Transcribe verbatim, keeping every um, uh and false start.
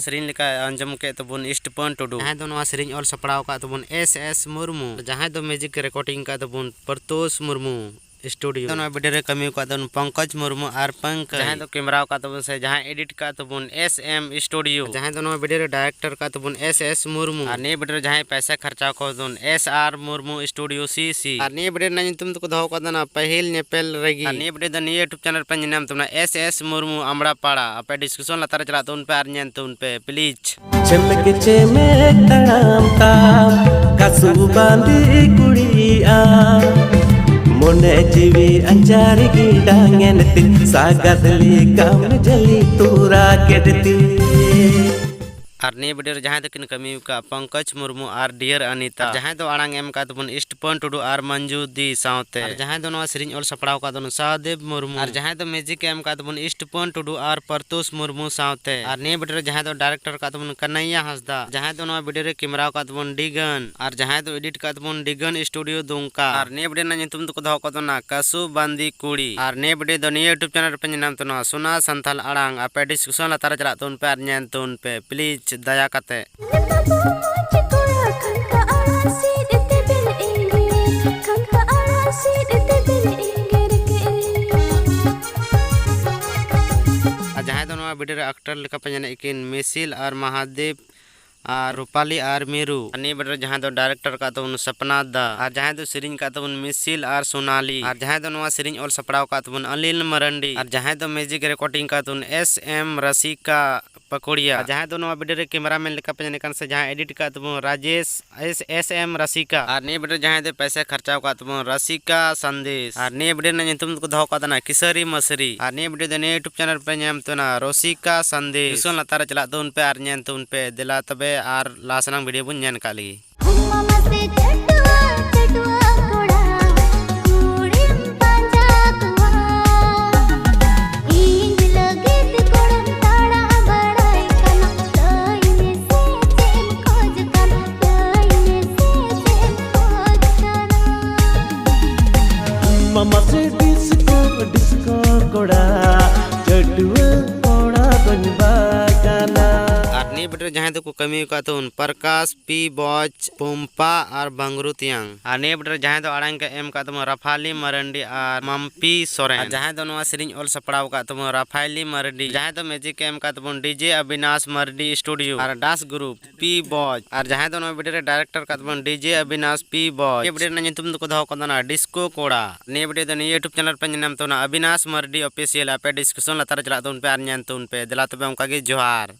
ᱥᱮᱨᱮᱧ ᱞᱮᱠᱟ ᱟᱸᱡᱚᱢ ᱠᱮᱫ ᱛᱟᱵᱚᱱ ᱤᱥᱴᱯᱚᱱ ᱴᱩᱰᱩ᱾ ᱡᱟᱦᱟᱸᱭ ᱫᱚ ᱱᱚᱣᱟ ᱥᱮᱨᱮᱧ ᱚᱞ ᱥᱟᱯᱲᱟᱣ ᱟᱠᱟᱫ ᱛᱟᱵᱚᱱ ᱮᱥ ᱮᱥ ᱢᱩᱨᱢᱩ᱾ ᱡᱟᱦᱟᱸᱭ ᱫᱚ ᱢᱤᱭᱩᱡᱤᱠ ᱨᱮᱠᱚᱨᱰᱤᱝ ᱟᱠᱟᱫ ᱛᱟᱵᱚᱱ ᱯᱨᱚᱛᱳᱥ ᱢᱩᱨᱢᱩ ᱥᱴᱩᱰᱤᱭᱳ᱾ ᱱᱚᱣᱟ ᱵᱷᱤᱰᱤᱭᱳ ᱨᱮ ᱠᱟᱹᱢᱤ ᱟᱠᱟᱫ ᱛᱟᱵᱚᱱ ᱯᱚᱝᱠᱚᱡᱽ ᱢᱩᱨᱢᱩ ᱟᱨ ᱯᱚᱝᱠᱚᱡᱽ᱾ ᱡᱟᱦᱟᱸᱭ ᱫᱚ ᱠᱮᱢᱮᱨᱟ ᱟᱠᱟᱫ ᱛᱟᱵᱚᱱ ᱥᱮ ᱡᱟᱦᱟᱸᱭ ᱮᱰᱤᱴ ᱟᱠᱟᱫ ᱛᱟᱵᱚᱱ ᱮᱥ ᱮᱢ ᱥᱴᱩᱰᱤᱭᱳ᱾ ᱡᱟᱦᱟᱸᱭ ᱫᱚ ᱱᱚᱣᱟ ᱵᱷᱤᱰᱤᱭᱳ ᱨᱮ ᱰᱟᱭᱨᱮᱠᱴᱚᱨ ᱟᱠᱟᱫ ᱛᱟᱵᱚᱱ ᱮᱥ ᱮᱥ ᱢᱩᱨᱢᱩ᱾ ᱟᱨ ᱱᱤᱭᱟᱹ ᱵᱷᱤᱰᱤᱭᱳ ᱨᱮ ᱡᱟᱦᱟᱸᱭ ᱯᱚᱭᱥᱟ ᱠᱷᱚᱨᱪᱟ ᱟᱠᱟᱫ ᱛᱟᱵᱚᱱ ᱮᱥ ᱟᱨ ᱢᱩᱨᱢᱩ ᱥᱴᱩᱰᱤᱭᱳ ᱥᱤ ᱥᱤ᱾ ᱟᱨ ᱱᱤᱭᱟᱹ ᱵᱷᱤᱰᱤᱭᱳ ᱨᱮᱱᱟᱜ ᱧᱩᱛᱩᱢ ᱫᱚᱠᱚ ᱫᱚᱦᱚ ᱟᱠᱟᱫᱟ ᱯᱟᱹᱦᱤᱞ ᱧᱮᱯᱮᱞ ᱨᱮᱜᱮ᱾ ᱟᱨ ᱱᱤᱭᱟᱹ ᱵᱷᱤᱰᱤᱭᱳ ᱫᱚ ᱱᱤᱭᱟᱹ ᱪᱮᱱᱮᱞ ᱯᱮ ᱧᱮᱞ ᱧᱟᱢ ᱛᱟᱵᱚᱱᱟ, ᱮᱥ ᱮᱥ ᱢᱩᱨᱢᱩ ᱟᱢᱲᱟ ᱯᱟᱲᱟ᱾ ᱟᱯᱮ ᱰᱤᱥᱠᱨᱤᱯᱥᱚᱱ ᱞᱟᱛᱟᱨ ᱨᱮ ᱪᱟᱞᱟᱜ ᱛᱟᱵᱚᱱ ᱯᱮ ᱟᱨ ᱧᱮᱞ ᱛᱟᱵᱚᱱ ᱯᱮ ᱯᱞᱤᱡᱽ᱾ ᱪᱷᱮᱢᱮᱠ ᱪᱷᱮᱢᱮᱠ ᱛᱟᱲᱟᱢ ᱛᱟᱢ ᱠᱟᱥᱩ ᱵᱟᱸᱫᱤ ᱠᱩᱲᱤᱭᱟ, ᱢᱚᱱᱮ ᱡᱤᱣᱤ ᱟᱧᱪᱟᱨ ᱜᱤᱰᱟᱝ ᱮᱱ ᱛᱤ, ᱥᱟᱜᱟᱫ ᱞᱮᱠᱟᱢ ᱡᱷᱟᱹᱞᱤ ᱛᱚᱨᱟ ᱠᱮᱫ ᱛᱤ᱾ ᱟᱨ ᱱᱤᱭᱟᱹ ᱵᱷᱤᱰᱤᱭᱳ ᱨᱮ ᱡᱟᱦᱟᱸᱭ ᱫᱚᱠᱤᱱ ᱠᱟᱹᱢᱤ ᱟᱠᱟᱫ ᱯᱚᱝᱠᱚᱡᱽ ᱢᱩᱨᱢᱩ ᱟᱨ ᱰᱤᱭᱟᱨ ᱟᱱᱤᱛᱟ᱾ ᱟᱨ ᱡᱟᱦᱟᱸᱭ ᱫᱚ ᱟᱲᱟᱝ ᱮᱢ ᱟᱠᱟᱫ ᱛᱟᱵᱚᱱ ᱤᱥᱴᱯᱚᱱ ᱴᱩᱰᱩ ᱟᱨ ᱢᱚᱧᱡᱩ ᱫᱤ ᱥᱟᱶᱛᱮ᱾ ᱟᱨ ᱡᱟᱦᱟᱸᱭ ᱫᱚ ᱱᱚᱣᱟ ᱥᱮᱨᱮᱧ ᱚᱞ ᱥᱟᱯᱲᱟᱣ ᱟᱠᱟᱫ ᱛᱟᱵᱚᱱ ᱥᱟᱦᱫᱮᱵᱽ ᱢᱩᱨᱢᱩ᱾ ᱟᱨ ᱡᱟᱦᱟᱸᱭ ᱫᱚ ᱢᱤᱭᱩᱡᱤᱠ ᱮ ᱮᱢ ᱟᱠᱟᱫ ᱛᱟᱵᱚᱱ ᱤᱥᱴᱯᱚᱱ ᱴᱩᱰᱩ ᱟᱨ ᱯᱨᱚᱛᱩᱥ ᱢᱩᱨᱢᱩ ᱥᱟᱶᱛᱮ᱾ ᱟᱨ ᱱᱤᱭᱟᱹ ᱵᱷᱤᱰᱤᱭᱳ ᱨᱮ ᱡᱟᱦᱟᱸᱭ ᱫᱚ ᱰᱟᱭᱨᱮᱠᱴᱚᱨ ᱟᱠᱟᱫ ᱛᱟᱵᱚᱱ ᱠᱟᱱᱟᱭᱭᱟ ᱦᱟᱸᱥᱫᱟ᱾ ᱡᱟᱦᱟᱸᱭ ᱫᱚ ᱱᱚᱣᱟ ᱵᱷᱤᱰᱤᱭᱳ ᱨᱮ ᱠᱮᱢᱮᱨᱟ ᱟᱠᱟᱫ ᱛᱟᱵᱚᱱ ᱰᱤᱜᱟᱱ᱾ ᱟᱨ ᱡᱟᱦᱟᱸᱭ ᱫᱚ ᱮᱰᱤᱴ ᱟᱠᱟᱫ ᱛᱟᱵᱚᱱ ᱰᱤᱜᱟᱱ ᱥᱴᱩᱰᱤᱭᱳ ᱫᱩᱢᱠᱟ᱾ ᱟᱨ ᱱᱤᱭᱟᱹ ᱵᱷᱤᱰᱤᱭᱳ ᱨᱮᱱᱟᱜ ᱧᱩᱛᱩᱢ ᱫᱚᱠᱚ ᱫᱚᱦᱚ ᱟᱠᱟᱫ ᱛᱟᱵᱚᱱᱟ ᱠᱟᱥᱩ ᱵᱟᱸᱫᱤ ᱠᱩᱲᱤ᱾ ᱟᱨ ᱱᱤᱭᱟᱹ ᱵᱷᱤᱰᱤᱭᱳ ᱫᱚ ᱱᱤᱭᱟᱹ YouTube ᱪᱮᱱᱮᱞ ᱨᱮᱯᱮ ᱧᱮᱞ ᱧᱟᱢ ᱛᱟᱵᱚᱱᱟ, ᱥᱳᱱᱟ ᱥᱟᱱᱛᱟᱞ ᱟᱲᱟᱝ᱾ ᱟᱯᱮ ᱰᱤᱥᱠᱨᱤᱯᱥᱚᱱ ᱞᱟᱛᱟᱨ ᱨᱮ ᱪᱟᱞᱟᱜ ᱛᱟᱵᱚᱱ ᱯᱮ ᱟᱨ ᱧᱮᱞ ᱛᱟᱵᱚᱱ ᱯᱮ ᱯᱞᱤᱡᱽ ᱫᱟᱭᱟ ᱠᱟᱛᱮ᱾ ᱟᱨ ᱡᱟᱦᱟᱸᱭ ᱫᱚ ᱱᱚᱣᱟ ᱵᱷᱤᱰᱤᱭᱳ ᱨᱮ ᱟᱠᱴᱚᱨ ᱞᱮᱠᱟ ᱯᱮ ᱧᱮᱞᱮᱫ ᱠᱤᱱ ᱢᱤᱥᱤᱞ ᱟᱨ ᱢᱟᱦᱟᱫᱮᱵ ᱟᱨ ᱨᱩᱯᱟᱞᱤ ᱟᱨ ᱢᱤᱨᱩ᱾ ᱟᱨ ᱱᱤᱭᱟᱹ ᱵᱷᱤᱰᱤᱭᱳ ᱨᱮ ᱡᱟᱦᱟᱸᱭ ᱫᱚ ᱰᱟᱭᱨᱮᱠᱴᱚᱨ ᱟᱠᱟᱫ ᱛᱟᱵᱚᱱ ᱥᱚᱯᱱᱟ ᱫᱟ, ᱟᱨ ᱡᱟᱦᱟᱸᱭ ᱫᱚ ᱥᱮᱨᱮᱧ ᱟᱠᱟᱫ ᱛᱟᱵᱚᱱ ᱢᱤᱥᱤᱞ ᱟᱨ ᱥᱳᱱᱟᱞᱤ, ᱟᱨ ᱡᱟᱦᱟᱸᱭ ᱫᱚ ᱱᱚᱣᱟ ᱥᱮᱨᱮᱧ ᱚᱞ ᱥᱟᱯᱲᱟᱣ ᱟᱠᱟᱫ ᱛᱟᱵᱚᱱ ᱟᱞᱤᱞ ᱢᱟᱨᱟᱱᱰᱤ, ᱟᱨ ᱡᱟᱦᱟᱸᱭ ᱫᱚ ᱢᱤᱭᱩᱡᱤᱠ ᱨᱮᱠᱚᱨᱰᱤᱝ ᱟᱠᱟᱫ ᱛᱟᱵᱚᱱ ᱮᱥ ᱮᱢ ᱨᱟᱥᱤᱠᱟ ᱯᱟᱠᱚᱲᱤᱭᱟ, ᱟᱨ ᱡᱟᱦᱟᱸᱭ ᱫᱚ ᱱᱚᱣᱟ ᱵᱷᱤᱰᱤᱭᱳ ᱨᱮ ᱠᱮᱢᱮᱨᱟᱢᱮᱱ ᱞᱮᱠᱟ ᱯᱮ ᱧᱮᱞᱮ ᱠᱟᱱ ᱥᱮ ᱡᱟᱦᱟᱸᱭ ᱮᱰᱤᱴ ᱟᱠᱟᱫ ᱛᱟᱵᱚᱱ ᱨᱟᱡᱮᱥ ᱮᱥ ᱮᱥ ᱮᱢ ᱨᱟᱥᱤᱠᱟ᱾ ᱟᱨ ᱱᱤᱭᱟᱹ ᱵᱷᱤᱰᱤᱭᱳ ᱨᱮ ᱡᱟᱦᱟᱸᱭ ᱫᱚ ᱯᱚᱭᱥᱟ ᱠᱷᱚᱨᱪᱟ ᱟᱠᱟᱫ ᱛᱟᱵᱚᱱ ᱨᱟᱥᱤᱠᱟ ᱥᱟᱱᱫᱮᱥ᱾ ᱟᱨ ᱱᱤᱭᱟᱹ ᱵᱷᱤᱰᱤᱭᱳ ᱨᱮᱱᱟᱜ ᱧᱩᱛᱩᱢ ᱫᱚᱠᱚ ᱫᱚᱦᱚ ᱟᱠᱟᱫ ᱛᱟᱦᱮᱱᱟ ᱠᱤᱥᱟᱹᱨᱤ ᱢᱟᱥᱨᱤ᱾ ᱟᱨ ᱱᱤᱭᱟᱹ ᱵᱷᱤᱰᱤᱭᱳ ᱫᱚ ᱱᱤᱭᱟᱹ YouTube ᱪᱮᱱᱮᱞ ᱨᱮᱯᱮ ᱧᱟᱢ ᱛᱟᱵᱚᱱᱟ ᱨᱚᱥᱤᱠᱟ ᱥᱟᱱᱫᱮᱥ᱾ ᱰᱤᱥᱠᱨᱤᱯᱥᱚᱱ ᱞᱟᱛᱟᱨ ᱨᱮ ᱪᱟᱞᱟᱜ ᱛᱟᱵᱚᱱ ᱯᱮ ᱟᱨ ᱧᱮᱞ ᱛᱟᱵᱚᱱ ᱯᱮ᱾ ᱫᱮᱞᱟ ᱛᱚᱵᱮ ᱟᱨ ᱞᱟᱦᱟ ᱥᱮᱱᱟᱜ ᱵᱷᱤᱰᱤᱭᱳ ᱵᱚᱱ ᱧᱮᱞ ᱠᱟᱜ ᱞᱮᱜᱮ᱾ ᱦᱩᱢ ᱢᱟᱢᱟ ᱥᱮ ᱪᱟᱹᱴᱩᱣᱟᱹ, ᱪᱟᱹᱴᱩᱣᱟᱹ ᱠᱚᱲᱟ, ᱠᱩᱲᱤᱢ ᱯᱟᱸᱡᱟ ᱠᱚᱣᱟ᱾ ᱤᱧ ᱞᱟᱹᱜᱤᱫ ᱠᱚᱲᱟᱢ ᱛᱟᱲᱟ ᱵᱟᱲᱟᱭ ᱠᱟᱱᱟ, ᱞᱟᱹᱭ ᱢᱮᱥᱮ ᱪᱮᱫ ᱮᱢ ᱠᱷᱚᱡᱽ ᱠᱟᱱᱟ, ᱞᱟᱹᱭ ᱢᱮᱥᱮ ᱪᱮᱫ ᱮᱢ ᱠᱷᱚᱡᱽ ᱠᱟᱱᱟ᱾ ᱢᱟᱢᱟ ᱥᱮ ᱰᱤᱥᱠᱳ, ᱰᱤᱥᱠᱳ ᱠᱚᱲᱟ, ᱪᱟᱹᱴᱩᱣᱟᱹ ᱠᱚᱲᱟ ᱫᱚᱧ ᱵᱟᱠᱟᱱᱟ᱾ ᱟᱨ ᱠᱚ ᱠᱟᱹᱢᱤ ᱟᱠᱟᱫ ᱛᱟᱵᱚᱱ ᱯᱨᱚᱠᱟᱥ ᱯᱤ ᱵᱚᱡᱽ, ᱯᱚᱢᱯᱟ ᱟᱨ ᱵᱟᱝᱨᱩ ᱛᱮᱭᱟᱝ᱾ ᱟᱨ ᱱᱤᱭᱟᱹ ᱵᱷᱤᱰᱤᱭᱳ ᱨᱮ ᱡᱟᱦᱟᱸᱭ ᱫᱚ ᱟᱲᱟᱝ ᱠᱚ ᱮᱢ ᱟᱠᱟᱫ ᱛᱟᱵᱚᱱ ᱨᱟᱯᱷᱟᱞᱤ ᱢᱟᱨᱟᱱᱰᱤ ᱟᱨ ᱢᱟᱢᱯᱤ ᱥᱚᱨᱮᱱ᱾ ᱟᱨ ᱡᱟᱦᱟᱸᱭ ᱫᱚ ᱱᱚᱣᱟ ᱥᱮᱨᱮᱧ ᱚᱞ ᱥᱟᱯᱲᱟᱣ ᱟᱠᱟᱫ ᱛᱟᱵᱚᱱ ᱨᱟᱯᱷᱟᱞᱤ ᱢᱟᱨᱟᱱᱰᱤ, ᱡᱟᱦᱟᱸᱭ ᱫᱚ ᱢᱤᱭᱩᱡᱤᱠ ᱮ ᱮᱢ ᱟᱠᱟᱫ ᱛᱟᱵᱚᱱ ᱰᱤᱡᱮ ᱟᱵᱤᱱᱟᱥ ᱢᱟᱨᱟᱱᱰᱤ ᱥᱴᱩᱰᱤᱭᱳ ᱟᱨ ᱰᱟᱱᱥ ᱜᱨᱩᱯ ᱯᱤ ᱵᱚᱡᱽ᱾ ᱟᱨ ᱡᱟᱦᱟᱸᱭ ᱫᱚ ᱱᱚᱣᱟ ᱵᱷᱤᱰᱤᱭᱳ ᱨᱮ ᱰᱟᱭᱨᱮᱠᱴᱚᱨ ᱟᱠᱟᱫ ᱛᱟᱵᱚᱱ ᱰᱤᱡᱮ ᱟᱵᱤᱱᱟᱥ ᱯᱤ ᱵᱚᱡᱽ᱾ ᱱᱤᱭᱟᱹ ᱵᱷᱤᱰᱤᱭᱳ ᱨᱮᱱᱟᱜ ᱧᱩᱛᱩᱢ ᱫᱚᱠᱚ ᱫᱚᱦᱚ ᱟᱠᱟᱫᱟ ᱰᱤᱥᱠᱳ ᱠᱚᱲᱟ᱾ ᱱᱤᱭᱟᱹ ᱵᱷᱤᱰᱤᱭᱳ ᱫᱚ ᱱᱤᱭᱟᱹ YouTube ᱪᱮᱱᱮᱞ ᱯᱮ ᱧᱮᱞ ᱧᱟᱢ ᱛᱟᱵᱚᱱᱟ ᱟᱵᱤᱱᱟᱥ ᱢᱟᱨᱟᱱᱰᱤ ᱚᱯᱷᱤᱥᱤᱭᱟᱞ᱾ ᱟᱯᱮ ᱰᱤᱥᱠᱨᱤᱯᱥᱚᱱ ᱞᱟᱛᱟᱨ ᱨᱮ ᱪᱟᱞᱟᱜ ᱛᱟᱵᱚᱱ ᱯᱮ ᱟᱨ ᱧᱮᱞ ᱛᱟᱵᱚᱱ ᱯᱮ᱾ ᱫᱮᱞᱟ ᱛᱚᱵᱮ ᱚᱱᱠᱟ ᱜᱮ ᱡᱚᱦᱟᱨ᱾